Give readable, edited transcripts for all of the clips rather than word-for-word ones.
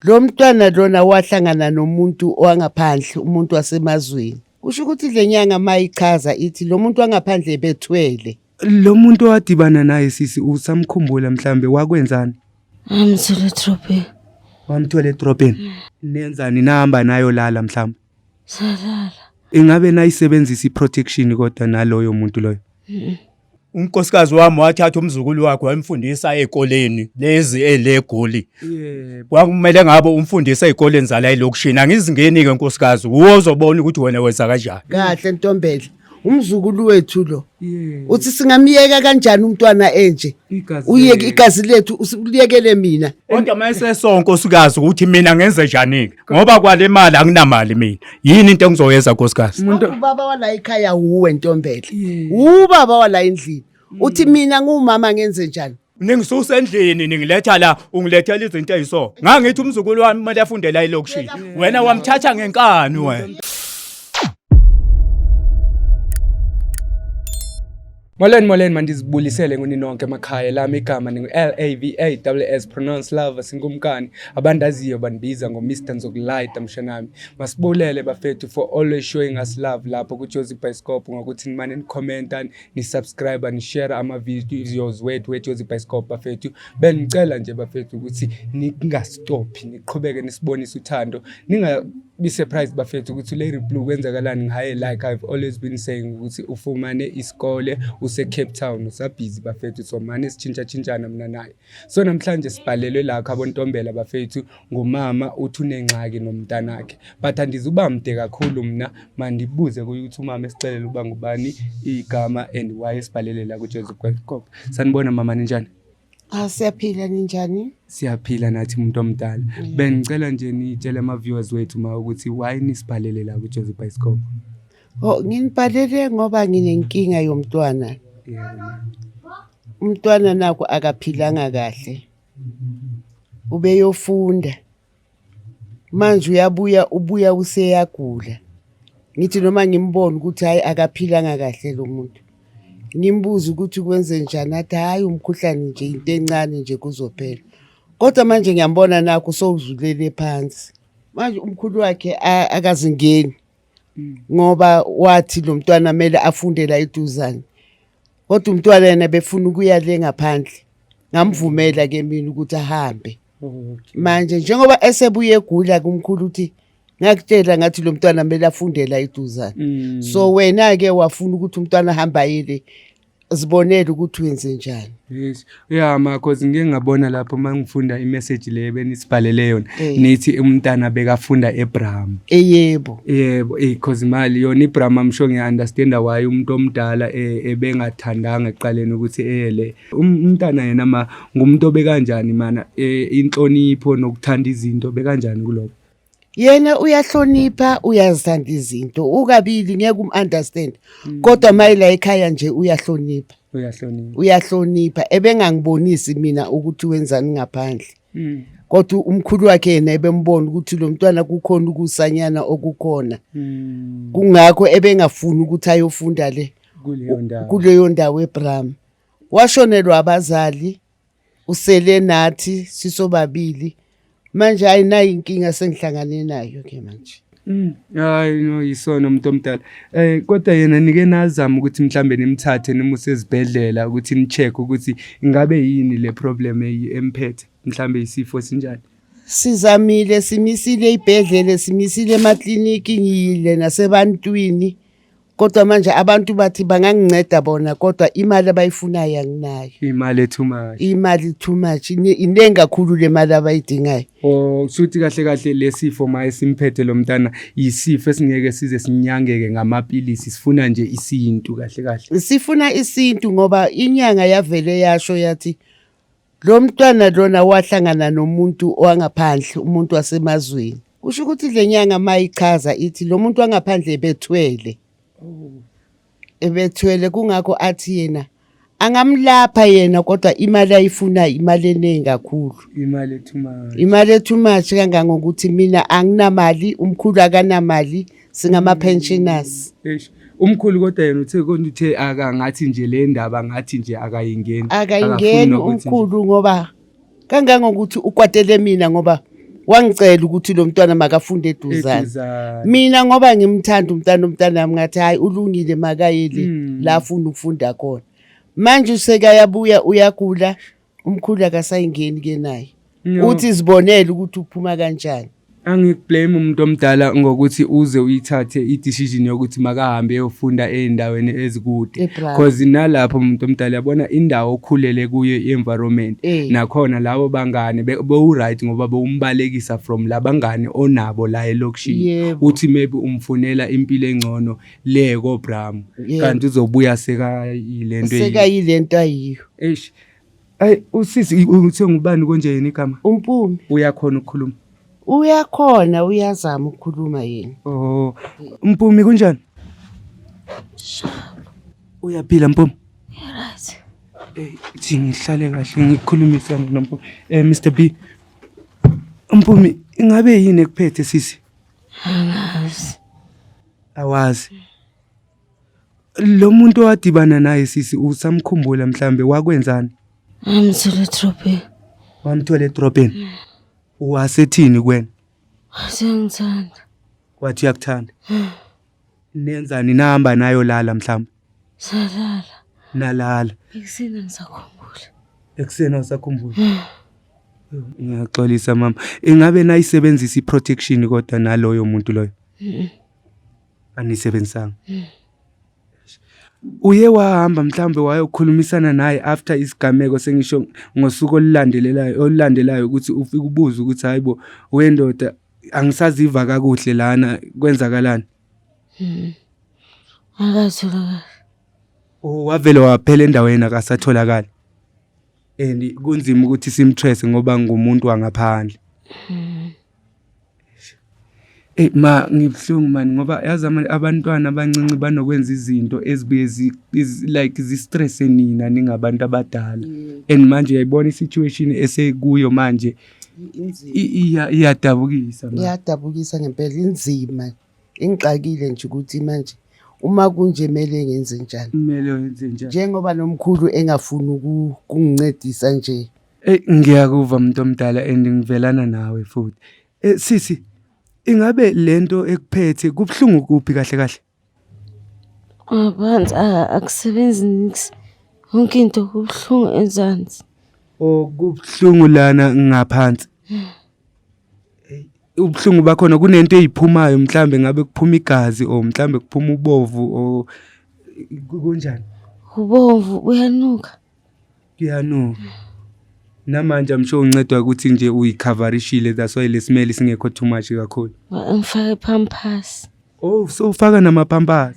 Lo mntwana lona wahlangana nomuntu wangaphandle, umuntu wasemazweni. Kusho ukuthi le nyanga mayichaza ithi lo muntu wangaphandle bethwele. Lo muntu owadibana naye sisi usamkhumbula mhlambe wakwenzani? Amthola edrobheni. Wamthola edrobheni. Nenzani nahamba nayo lala mhlambe? Salala. Ingabe nayisebenzisa i-protection kodwa naloyo muntu loyo? Unkosikazi wami wathatha umzukulu wakhe wayemfundisa ey'koleni lezi ey'legoli. Yebo. Kwakumele ngabe umfundisa ey'koleni zala elokishini. Angizingeni-ke nkosikazi, wuwe ozobona ukuthi wena wenza kanjani. Kahle Ntombela. Umzukulu wethu lo. Yebo. Uthi singamyeka kanjani umntwana enje? Igazi Uyeke lethu. igazi lethu usuliyekele mina. Kodwa mayeseso nkosikazi ukuthi mina ngenze njani-ke ngoba kwale mali anginamali mina. Yini into engizoyenza nkosikazi? Ubaba wala ekhaya wuwe Ntombela. Ubaba wala endlini. Uthi mina ngumama ngenze njani? Ningisusa endlini ningiletha la ungilethela izinto eziso. Ngangithi umzukulu wami kumele afunde la elokishini. Wena wamthatha ngenkani wena. Molweni molweni mandizibulisele nguni nonke emakhaya lami igama ningu L A V A W S pronounce love sinkumkani abandaziyo bandibiza ngo Mr Nzokulayita mshanami masibulele bafethu for always showing us love lapho ku Jozi Bioscope ngokuthi nimane nikhomenta nisubscribe nishare ama videos wethu we Jozi Bioscope bafethu bengicela nje bafethu ukuthi ningastophi niqhubeke nisibonise uthando ninga be surprised bafethu ukuthi Larry Blue kwenzakalani ngaye like I've always been saying ukuthi ufumane isikole use Cape Town usabhizi bafethu so mane sitshintsha tshintshana mina naye so namhlanje sibhalelwe la khabontombela bafethu ngumama uthi unengxaki nomntanakhe but andizuba mde kakhulu mna mandibuze kuye ukuthi umama esixelele uba ngubani igama and why esibhalele la kuJoseph Kwekop sanibona mama ninjani Ah siyaphila ninjani? Siyaphila nathi umuntu omdala. Bengicela nje nitshele ama viewers wethu ma ukuthi why nisibhalele la ku Jozi Bioscope. Oh nginibhalele ngoba nginenkinga yomntwana. Yebo. Umntwana nakho akaphilanga kahle. Ubeyofunda. Manje uyabuya ubuya useyagula. Ngithi noma ngimbona ukuthi hayi akaphilanga kahle lo muntu. Ngimbuze ukuthi kwenze njani athi hhayi umkhuhlane nje into encane nje kuzophela. Kodwa manje ngiyambona nakho sowuzulele phansi. Manje umkhulu wakhe akazingeni ngoba wathi lo mntwana kumele afunde la eduzane. Kodwa umntwana yena befuna ukuya le ngaphandle. Ngamvumela ke mina ukuthi ahambe. Manje njengoba esebuye egula kumkhulu uthi ngakutshela ngathi lo mntwana kumele afunde la eduzane. So wena ke wafuna ukuthi umntwana ahambe ayele zibonele ukuthi wenze njani. Yes. Yeah ma cause ngike ngabona lapho mangifunda imessage le benisibhalele yona Eh. nithi umntana bekafunda eBraham. Eyebo. Yebo, eh cause imali yona iBraham I'm sure ngiya understand why umuntu omdala ebengathandanga ekuqaleni ukuthi eyele. Umntana yena ma ngumuntu obekanjani mana inhlonipho nokuthanda izinto bekanjani kuloko? Yena uyahlonipha uyazithanda izinto ukabili ngeke um-understand kodwa mayela ekhaya nje uyahlonipha Uyahlonipha. uyahlonipha ebengangibonisi mina ukuthi wenzani ngaphandle kodwa umkhulu wakhe yena ebembona ukuthi lo mntwana kukhona ukusanyana okukhona kungakho ebengafuni ukuthi ayofunda le Kuleyo ndawo. kuleyo ndawo eBram washonelwa abazali usele nathi sisobabili manje ayinayo inkinga sengihlangane nayo ke manje Hayi no yisona umuntu omdala. Eh kodwa yena nike nazama ukuthi mhlambe nimthathe nimuse ezibhedlela ukuthi ni-check ukuthi ingabe yini le problem emphethe mhlambe isifo sinjani. Sizamile simisile ibhedlele simisile emakliniki ngiyile nasebantwini kodwa manje abantu bathi banganginceda bona kodwa imali abayifunayo anginayo. Imali too much. Imali too much iningi kakhulu le mali abayidingayo. Oh kushuthi kahle kahle lesifo maye simphethe lo mntana isifo esingeke size sinyangeke ngamapilisi sifuna nje isintu kahle kahle. Sifuna isintu ngoba inyanga yavele yasho yathi lo mntwana lona wahlangana nomuntu wangaphandle umuntu wasemazweni. Kusho ukuthi le nyanga mayichaza ithi lo muntu wangaphandle ebethwele. Ebethwele kungakho athi yena angamlapha yena kodwa imali ayifunayo imali eningi kakhulu. Imali too much. Imali too much kangangokuthi mina anginamali umkhulu akanamali singama pensioners. Eish umkhulu kodwa yena uthe kodwa uthe akangathi nje le ndaba ngathi nje akayingeni. Akayingeni umkhulu ngoba kangangokuthi ukwatele mina ngoba Wangicela ukuthi lo mntwana makafunde eduzane. Eduzane. Mina ngoba ngimthanda umntana umntanami ngathi hayi ulungile makaye le la afuna ukufunda khona. Manje usekayabuya uyagula umkhulu akasayingeni ke naye. No. Uthi zibonele ukuthi uphuma kanjani. Angikublame umuntu omdala ngokuthi uze uyithathe i-decision yokuthi makahambe eyofunda ey'ndaweni ezikude. Ebrand. Cause nalapho umuntu omdala yabona indawo okhulele kuyo i-environment. Nakhona labo bangane bewu-right ngoba bewumbalekisa from labangane onabo la elokishini. Uthi maybe umfunela impilo engcono le koBram. Kanti uzobuya sekayilento eyiyo. Sekayilento ayiyo. Eish. Ayi usisi uthe ngubani konje yena igama? Umpumi. Uyakhona ukukhuluma? Uyakhona, uyazama ukukhuluma yena. Oh, Mpumi kunjani? Uyaphila Mpumi? Right. Eh, thi ngihlale kahle ngikhulumisane noMpumi. Eh Mr B. Mpumi, ingabe yini ekuphethe sisi? Angazi. Awazi. Lo muntu owadibana naye sisi usamkhumbula mhlambe wakwenzani? Ngamthola edrobheni. Wamthola edrobheni. Wasethini kuwena? Wathi uyangithanda. Wathi uyakuthanda. Nenzani nahamba nayo lala mhlawumbe? Salala. Nalala. Ekuseni angisakhumbuli. Ekuseni awusakhumbuli. Ngiyaxolisa mama. Ingabe nayisebenzisa i-protection kodwa naloyo muntu loyo? Anisebenzisanga. Uye wahamba mhlawumbe wayokhulumisana naye after isigameko sengisho ngosuku olulandelelayo olulandelayo ukuthi ufike ubuze ukuthi hayibo wendoda angisaziva kakuhle lana kwenzakalani? Akatholakali. Oh, wavele waphela endaweni akasatholakali. And kunzima ukuthi simtrace ngoba ngumuntu wangaphandle. Eyi ma ngibuhlungu mani ngoba yazi abantwana abancinci banokwenza izinto ezibuye like zistresse nina ningabantu abadala. And manje uyayibona i-situation esekuyo manje Inzima. iyadabukisa ma. Iyadabukisa ngempela inzima. Ingixakile nje ukuthi manje uma kunje kumele ngenze njani. Kumele wenze njani? Njengoba nomkhulu engafuni ukungincedisa nje. Eyi ngiyakuva muntu omdala and ngivelana nawe futhi. Sisi, ingabe lento ekuphethe kubuhlungu kuphi kahle kahle? Ngaphansi akusebenzi niks. Yonke into kubuhlungu ezansi. Oh kubuhlungu lana ngaphansi. Ubuhlungu bakhona kunento eyiphumayo mhlambe ngabe kuphuma igazi or mhlambe kuphuma ubovu or kunjani? Ubomvu uyanuka. Kuyanuka. Namanje I'm sure uncedwa ukuthi nje uyicoverishile that's why lesimele singekho too much kakhulu. Ngifake pampers. Oh so ufaka nama pampers.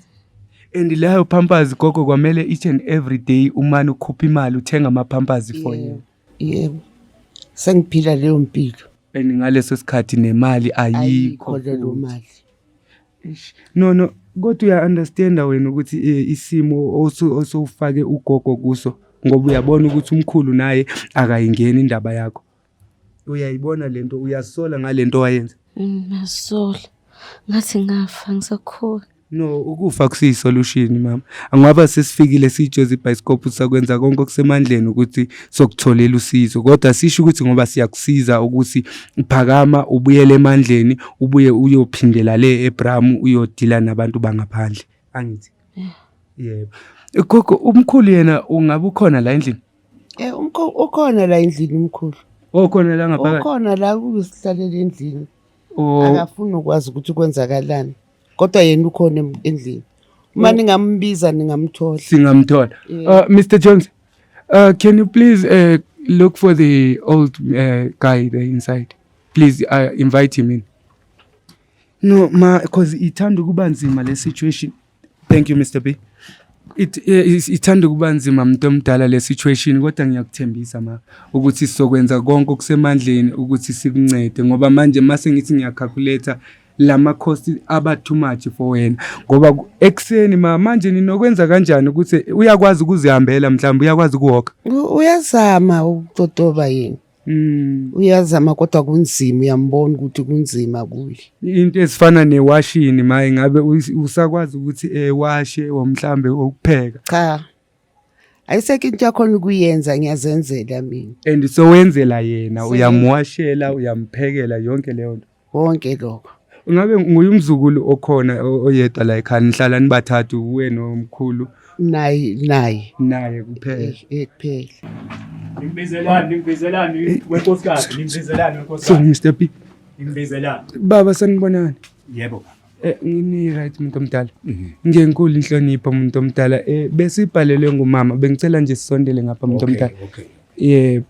And leyo pampers gogo kwamele each and every day umane ukhupha imali uthenga ama pampers for you. Yebo. Sengiphila leyo mpilo. And ngaleso sikhathi nemali ayikho. Ayikho leyo mali. Eish. No no kodwa uya understand wena ukuthi isimo osufake ugogo kuso ngoba uyabona ukuthi umkhulu naye akayingeni indaba yakho. Uyayibona lento uyasola ngalento wayenza. Ngiyasola. Ngathi ngafa ngisakhona. No ukufa kusiyi solution mama. Angaba sesifikile sijozi ibhayisikobho sakwenza konke okusemandleni ukuthi sokutholela usizo kodwa sisho ukuthi ngoba siyakusiza ukuthi phakama ubuyele emandleni ubuye uyophindela le eBram uyodila nabantu bangaphandle. Angithi? Yebo. Gogo umkhulu yena ungabe ukhona la endlini? Ukhona la endlini umkhulu. Okhona la ngaphakathi? Ukhona la uzihlalele endlini. Akafuni ukwazi ukuthi kwenzakalani. Kodwa yena ukhona endlini. Uma ningambiza ningamthola. Singamthola. Mr Jones, can you please look for the old guy there inside? Please invite him in. No, ma, because ithanda ukuba nzima le situation. Thank you Mr B. Ithanda ukuba nzima muntu omdala le situation kodwa ngiyakuthembisa ma ukuthi sizokwenza konke okusemandleni ukuthi sikuncede ngoba manje mase ngithi ngiyacalculate lama cost aba too much for wena ngoba ekuseni ma manje ninokwenza kanjani ukuthi uyakwazi ukuzihambela mhlawumbe uyakwazi ukuwalk? Uyazama ukutotoba yena. Uyazama kodwa kunzima, uyambona ukuthi kunzima kuye. Into ezifana newashini ma ingabe usakwazi ukuthi ewashe or mhlambe ukupheka? Cha. Ayisekho into yakhona ukuyenza, ngiyazenzela mina. And sowenzela yena, uyamwashela, uyamphekela, yonke leyo nto? Konke lokho. Ungabe nguye umzukulu okhona oyedwa la ekhaya? Nihlala nibathathu, uwe nomkhulu? Naye, naye. Naye kuphela? Eh, kuphela. Ningibizelani, ningibizelani wenkosikazi, ningibizelani So wenkosikazi, Mr P. Ningibizelani. Baba, sanibonani. Yebo. Ngini right, umuntu omdala? Ngenkulu inhlonipho, umuntu omdala. Besibhalelwe ngumama, bengicela nje sisondele ngapha, umuntu omdala. Okay. Yebo.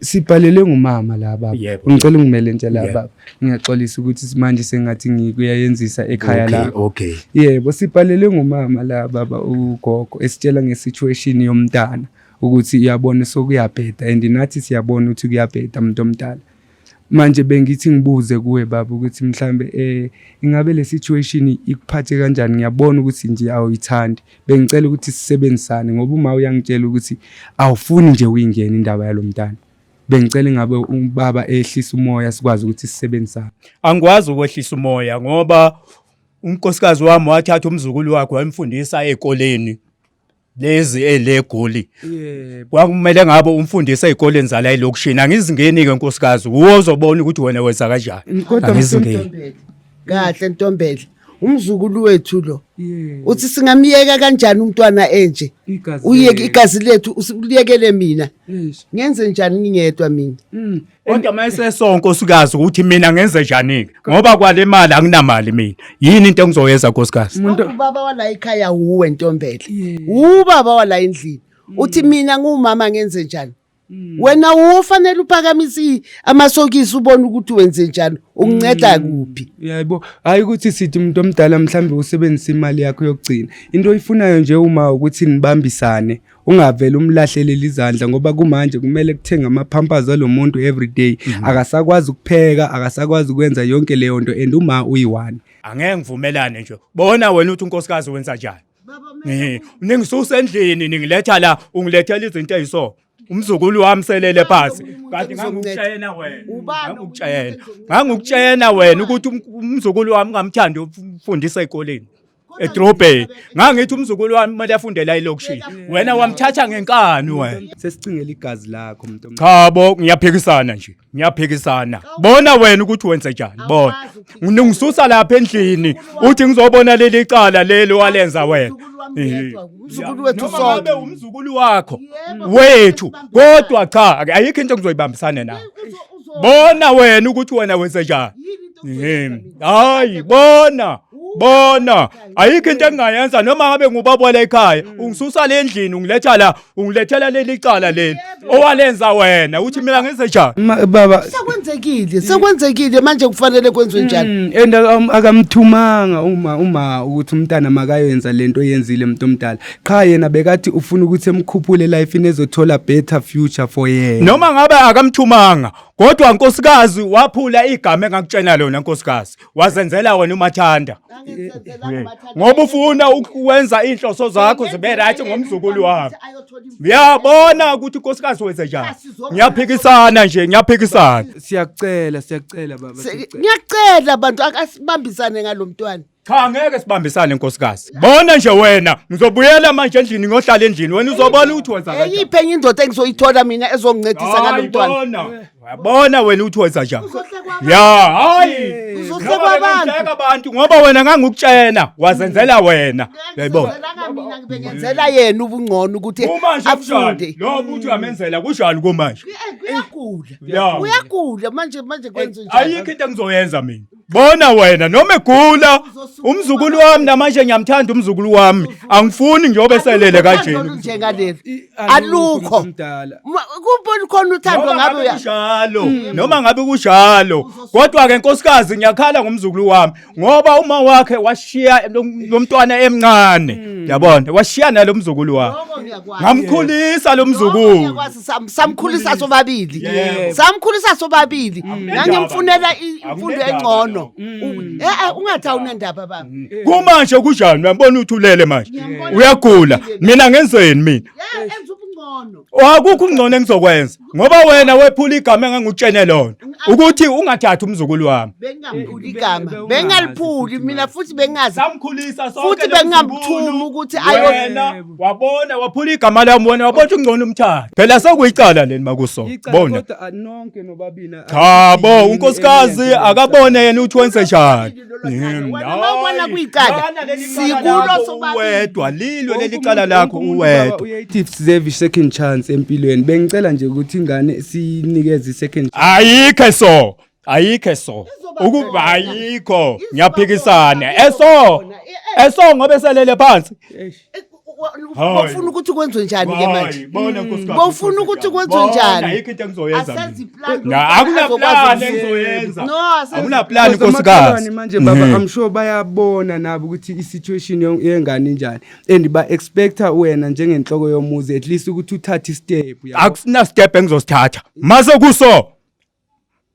Sibhalelwe ngumama la, baba. Yebo. Ngicela ungimele nje la, Yebo. baba. Ngiyaxolisa ukuthi manje sengathi ngikuyayenzisa ekhaya la. Okay. Yebo, sibhalelwe ngumama la, baba, ugogo esitshela ngesituation yomntana ukuthi iyabona sokuyabheda, and nathi siyabona ukuthi kuyabheda, umuntu omdala. Manje bengithi ngibuze kuwe, baba, ukuthi mhlambe ingabe le situation ikuphathe kanjani? Ngiyabona ukuthi nje awuyithandi. Bengicela ukuthi sisebenzisane ngoba uma uyangitshela ukuthi awufuni nje uyingena indaba yalomntana. Bengicela ingabe ubaba ehlisa umoya, sikwazi ukuthi sisebenzisane. Angikwazi ukwehlisa umoya ngoba unkosikazi wami wathatha umzukulu wakhe wayemfundisa ezikoleni lezi elegoli. Yebo. Kwakumele ngabe umfundise ezikoleni zala elokishini. Angizingeni ke nkosikazi, uwe uzobona ukuthi wena wenza kanjani. Kodwa Angizingeni. Ntombela. Kahle Ntombela. Umzukulu wethu lo. Yebo. Uthi singamiyeka kanjani umntwana enje? Igazi Uyeke lethu. igazi lethu, uliyekele mina. Yes. Ngenze njani ngingedwa mina? Kodwa mayeseso nkosikazi ukuthi mina ngenze njani ke? Ngoba kwale mali anginamali mina. Yini into engizoyenza, nkosikazi? Ubaba wala ekhaya uwe, Ntombela. Ubaba wala endlini. Uthi mina ngumama ngenze njani? Wena ufanele uphakamise amasokisi, ubone ukuthi wenze njani, unginceda kuphi. Yebo, hayi ukuthi sithi umuntu omdala mhlambe usebenzisa imali yakho yokugcina. Into oyifunayo nje uma ukuthi nibambisane, ungavele umlahlelele izandla, ngoba kumanje kumele kuthenga ama-pampers alo muntu every day. Akasakwazi ukupheka, akasakwazi ukwenza yonke leyo nto, and uma uyi-one. Angeke ngivumelane nje. Bona wena uthi unkosikazi wenza njani. Ningisusa endlini, ningiletha la, ungilethela izinto eziso. Umzukulu wami selele phansi. Kanti ngangukutshena wena. Ubani? Ngangukutshena. Ngangukutshena wena ukuthi umzukulu wami ngamthandi ufundisa ezikoleni. Edrobheni. Ngangithi umzukulu wami kumele afunde la elokishini. Wena wamthatha ngenkani wena. Sesicingela igazi lakho, umuntu omdala. Cha bo, ngiyaphikisana nje. Ngiyaphikisana. Bona wena ukuthi wenze njani. Bona. Ngisusa lapha endlini uthi ngizobona leli cala leli walenza wena. Umzukulu wethu Noma ngabe sonke. umzukulu wakho wethu, kodwa cha, ayikho into engizoyibambisana nawe. Bona wena ukuthi wena wenze njani. Hayi, bona bona, ayikho into engingayenza noma ngabe ngubaba la ekhaya. Ungisusa le endlini, ungiletha la, ungilethela leli cala leli owalenza wena, uthi mina ngenze njani? Baba. Sekwenzekile, sekwenzekile, manje kufanele kwenziwe njani? And akamthumanga uma ukuthi umntana makayenza lento oyenzile, umuntu omdala. Qha yena bekathi ufuna ukuthi emkhuphule life ezothola better future for yena. Noma ngabe akamthumanga, kodwa nkosikazi waphula igama engakutshena lona, nkosikazi, wazenzela wena umathanda ngoba ufuna ukwenza inhloso zakho zibe right ngomzukulu wakho. Uyabona ukuthi unkosikazi wenze njani? Ngiyaphikisana nje, ngiyaphikisana. Siyakucela, siyakucela baba, siyakucela. Ngiyacela abantu, akasibambisane ngalo mntwana. Cha, ngeke sibambisane, nkosikazi. Bona nje wena, ngizobuyela manje endlini, ngiyohlala endlini, wena uzobona ukuthi wenza kanjani. Eyiphi enye indoda engizoyithola mina ezongincedisa ngalo Hayi, mntwana? bona, uyabona wena ukuthi wenza njani. Ya, hayi. Uzohlekwa Noma abantu. bengihleka abantu ngoba wena ngangukutshena wazenzela wena, uyayibona. Ngizenzelanga mina, ngibe ngenzela yena ubungcono ukuthi Kumanje kunjani? afunde. Lo uthi uyamenzela, kunjani kumanje? Uyagula. Ya. Uyagula manje, manje kwenziwe njani? Ayikho into engizoyenza mina. Bona wena, noma egula umzukulu wami, namanje ngiyamthanda umzukulu wami, angifuni njengoba eselele kanjena. Njengaleli alukho. Umdala. Kubona khona uthando Noma ngabe ngabe uya kunjalo, noma ngabe kunjalo, kodwa ke nkosikazi, ngiyakhala ngomzukulu wami ngoba uma wakhe washiya lo mntwana emncane, yabona, washiya nalo mzukulu wakhe. Lokho ngiyakwazi. Ngamkhulisa lo Lokho mzukulu. ngiyakwazi, samkhulisa sobabili. Yebo. Samkhulisa sobabili. Ngangimfunela imfundo Akunendaba. engcono. Ungathi awunendaba, baba. Kumanje kunjani? Uyambona ukuthi ulele manje, uyagula, mina ngenzeni mina? Yeah, enza ubungcono. Kungcono. Akukho ungcono engizokwenza ngoba wena wephula igama engangikutshene lona ukuthi ungathathi umzukulu wami. Bengingamphuli Be- igama. bewungazi Bengingaliphuli futhi mina manje. futhi bengazi. Samkhulisa sonke Futhi lo bengingamthumi mzukulu. ukuthi ayo Wena wabona waphula igama lami wena wabona ukuthi ungcono umthathe. Phela sekuyicala leli makuso. Icala Bona. kodwa nonke nobabili Cha bo unkosikazi akabone yena ukuthi wenze njani. Wena uma ubona kuyicala, sikulo sobabili. Wedwa lilwe leli cala lakho uwedwa. Uyayithi deserve second chance empilweni. Bengicela nje ukuthi ingane sinikeze second chance. Ayikho so. Ayikho so. Izoba Ukuba khona. ayikho Izoba ngiyaphikisana. khona, Eso. izoba khona. Eso ngoba eselele phansi. Eish. Hayi. Bofuna ukuthi kwenziwe njani ke manje? Hayi, bona nkosikazi. Bofuna ukuthi kwenziwe Bona, njani? Ayikho into engizoyenza. mina. Asenze iplan. Na akuna plan engizoyenza. No, asenze Akuna plan Because amakhelwane nkosikazi. manje baba I'm sure bayabona nabo ukuthi i-situation yengane injani and ba expecta wena njengenhloko yomuzi at least ukuthi uthathe i-step uyabo? Akusina step engizosithatha. Mase kuso.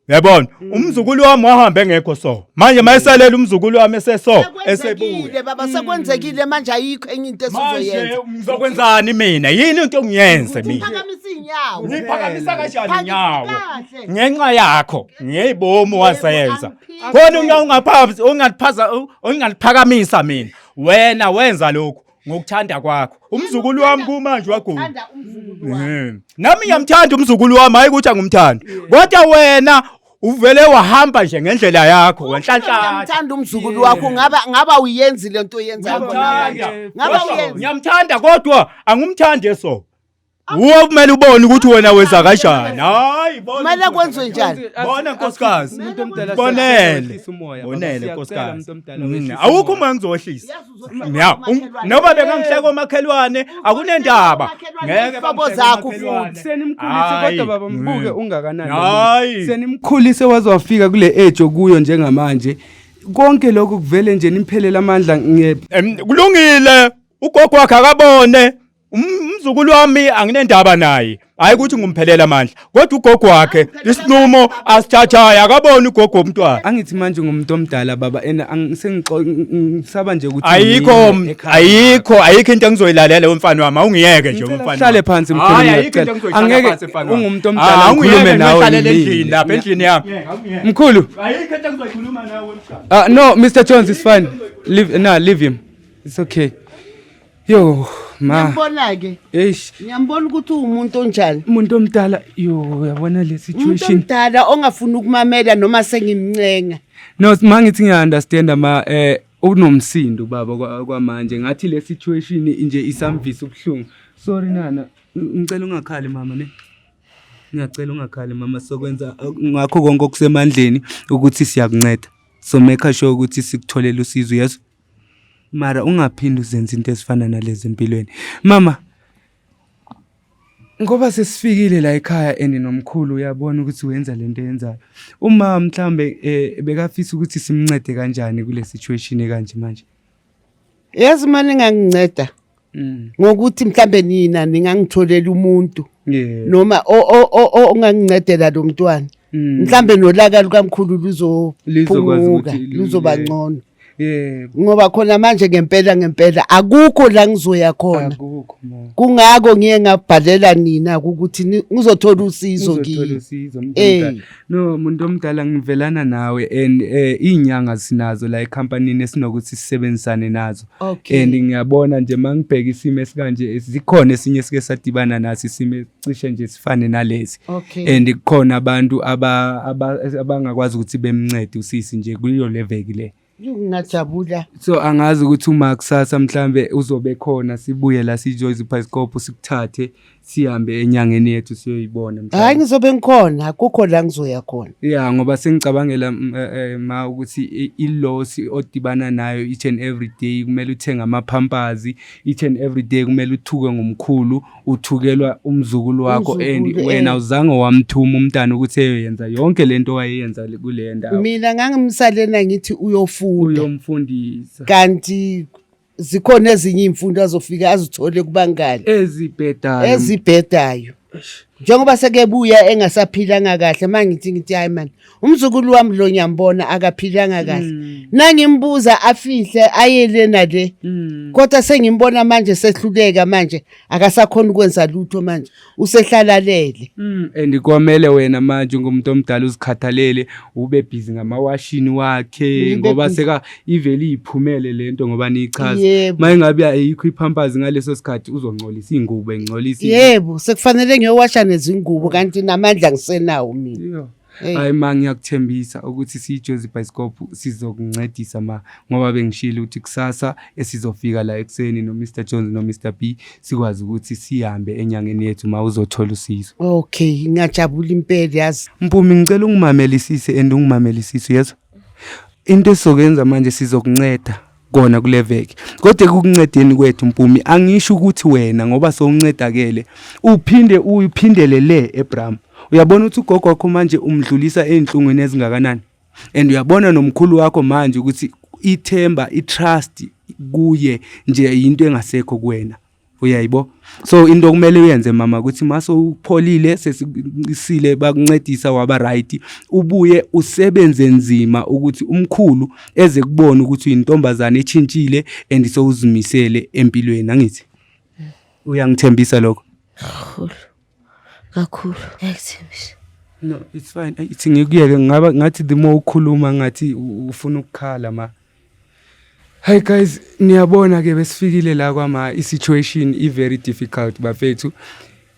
Yabona, umzukulu wami wahamba engekho so. Manje mayesalela umzukulu wami eseso, esebuya. Sekwenzekile baba, sekwenzekile manje ayikho enye into Manje esizoyenza. ngizokwenzani mina? Yini into engiyenze mina? Phakamisa inyawo. Ngiphakamisa kanjani inyawo? Kahle. Ngenxa yakho, ngeyibomu wasenza. Angiphiki. Khona unyawo ungaphazi, ungaliphaza, ungaliphakamisa mina. Wena wenza lokhu ngokuthanda kwakho. Umzukulu wami kumanje wagula. Thanda umzukulu wami. Nami ngiyamthanda umzukulu wami, hayi ukuthi angumthandi. Kodwa wena uvele wahamba nje ngendlela yakho, wenhlanhlatha. Ngiyamthanda umzukulu wakho ngaba ngaba uyenzi lento oyenzayo khona manje. Ngaba Kodwa uyenzi. Ngiyamthanda kodwa angumthandi eso. Uwe kumele ubone ukuthi wena wenza kanjani. Hayi bona. Kumele kwenziwe njani? Bona nkosikazi. Umuntu omdala Bonele. siyahlisa umoya, baba, Bonele siyacela nkosikazi. umuntu omdala wehlise Awukho umoya. uma ngizowehlisa. Yazi uzohleka Ya, umakhelwane. noma bengangihleka omakhelwane akunendaba. Umakhelwane Ngeke izihlobo bangihleke zakho omakhelwane. futhi. Senimkhulise Hayi. kodwa baba mbuke ungakanani. Hayi. Senimkhulise waze wafika kule age okuyo njengamanje. Konke lokhu kuvele nje nimphelele amandla nge Kulungile ugogo wakhe akabone umzukulu wami anginendaba naye hayi ukuthi ngumphelela amandla kodwa ugogo wakhe isinqumo asithathayo akabone ugogo womntwana Angithi manje ngumuntu omdala baba and ngisaba nje ukuthi ayikho ngime ekhaya. ayikho ayikho into engizoyilalela wemfana wami awungiyeke nje Ngicela wemfana uhlale phansi mkhulu, Hayi, ayikho ngiyacela. into engizoyihlala Angeke phansi, mfana wami. ungumuntu omdala, Ah, awungiyeke ngikhulume nawe ngiyohlalela ngimile. endlini lapha endlini yami Mkhulu. Ayikho into engizoyikhuluma nawe mfana. No, Mr. Jones it's fine. Leave no, leave him. It's okay. Yo, ma. Ngiyambona ke. Eish, Ngiyambona ukuthi uwumuntu onjani. umuntu omdala yo uyabona le Umuntu situation. omdala ongafuni ukumamela noma sengimncenga. No, ma ngithi ngiya understand ma unomsindo baba kwamanje ngathi le situation nje isamvisa ubuhlungu. Sorry nana, ngicela ungakhali mama ne. Ngiyacela ungakhali mama sokwenza ngakho konke okusemandleni ukuthi siyakunceda. So make sure ukuthi sikutholele usizo yes. Mara ungaphindi uzenze into ezifana nalezi empilweni. Mama ngoba sesifikile la ekhaya and nomkhulu uyabona ukuthi wenza lento eyenzayo. Uma mhlambe bekafisa ukuthi simncede kanjani kule situation ekanje manje. Yazi manje nganginceda ngokuthi mhlambe nina ningangitholela umuntu noma ongangincedela lo mntwana. Mhlambe nolaka lukamkhulu Lizokwazi luzophunguka, ukuthi luzoba ngcono. Yebo. Ngoba khona manje ngempela ngempela akukho la ngizoya khona. Akukho ma. Kungako ngiye ngabhalela nina ukuthi ngizothola usizo Uzothola kini. usizo umuntu omdala. No muntu omdala ngivelana nawe and izinyanga sinazo la ecompanyini esinokuthi sisebenzisane nazo. And ngiyabona nje mangibheka isimo esikanje sikhona esinye sike sadibana naso isimo cishe nje sifane nalezi. And kukhona abantu abangakwazi ukuthi bemncede usisi nje kuyo le veki le. Ngingajabula. So angazi ukuthi uma kusasa mhlambe uzobe khona sibuye la sijoyise ibhayisikobho sikuthathe sihambe enyangeni yethu siyoyibona mhlawumbe. Hayi ngizobe ngikhona, akukho la ngizoya khona. Yeah, ngoba sengicabangela ma ukuthi ilosi odibana nayo each and every day kumele uthenge ama-pampers, each and every day kumele uthuke ngomkhulu, uthukelwa umzukulu wakho and Umzukulu, wena uzange wamthuma umntana ukuthi eyoyenza yonke lento wayeyenza kule ndawo. Mina ngangimsalena ngithi uyofunda. Uyomfundisa. Kanti zikhona ezinye imfundo azofika azithole kubangani. Ezibhedayo. Ezibhedayo. Njengoba sekebuya engasaphilanga kahle, mangithi ngithi hayi man, umzukulu wami lo ngiyambona akaphilanga kahle. Nangimbuza afihle aye le nale. Kodwa sengimbona manje sehluleka manje, akasakhona ukwenza lutho manje, usehlalalele. And kwamele wena manje ngumuntu omdala uzikhathalele, ube busy ngamawashini wakhe Ngibe ngoba busy. seka ivele iphumele lento ngoba niyichaza. Mayingabe ayikho ipampers ngaleso sikhathi uzongcolisa ingubo, engcolisa. Yebo, sekufanele ngiyowasha nezingubo kanti namandla ngisenawo mina. Hey. Hayi ma, ngiyakuthembisa ukuthi siyiJozi Bioscope sizokuncedisa ma, ngoba bengishilo ukuthi kusasa esizofika la ekuseni no Mr Jones no Mr B sikwazi ukuthi sihambe enyangeni yethu ma, uzothola usizo. Okay, ngiyajabula impela yazi. Mpumi, ngicela ungimamelisise and ungimamelisise, uyezwa? Into esizokenza manje, sizokunceda kona kule veki, kodwa ekukuncedeni kwethu Mpumi, angisho ukuthi wena ngoba sowuncedakele uphinde uyiphindele le eBram. Uyabona ukuthi ugogo wakho manje umdlulisa ezinhlungwini ezingakanani, and uyabona nomkhulu wakho manje ukuthi ithemba, itrust kuye nje into engasekho kuwena, uyayibo? So into okumele uyenze mama ukuthi mase upholile, sesisile, bakuncedisa waba right, ubuye usebenze nzima ukuthi umkhulu eze kubona ukuthi uyintombazane echintshile and sowuzimisele empilweni. Angithi uyangithembisa lokho? Kakhulu. Kakhulu. Ngiyakuthembisa. No, it's fine. Ithi ngikuyeke, ngaba ngathi the more ukhuluma ngathi ufuna ukukhala ma. Hey guys, niyabona ke besifikile la kwama, i-situation i-very difficult bafethu.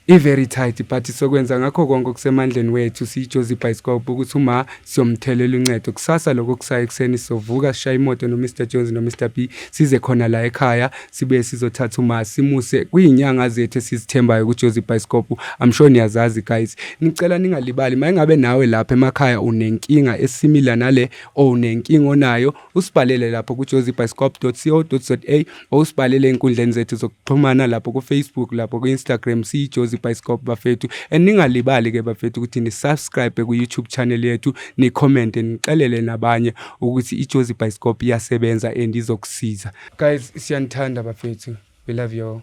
I-very tight, but sokwenza ngakho konke okusemandleni wethu siyiJozi Bioscope ukuthi uma siyomthelela uncedo kusasa, lokho kusayo ekuseni sizovuka sishaye imoto no Mr Jones no Mr B, size khona la ekhaya, sibuye sizothatha uma simuse kuyinyanga zethu esizithembayo kuJozi Bioscope. I'm sure niyazazi guys. Nicela ningalibali, mayingabe nawe lapha emakhaya unenkinga esimila nale or unenkinga onayo, usibhalele lapho ku-jozibioscope.co.za or usibhalele ey'nkundleni zethu zokuxhumana lapho ku-Facebook, lapho ku-Instagram, siyiJozi Bioscope bafethu. And ningalibali-ke bafethu ukuthi ni-subscribe ku-YouTube channel yethu, ni-commente, nixelele nabanye ukuthi iJozi Bioscope iyasebenza and izokusiza. Guys, siyanithanda bafethu, we love you all.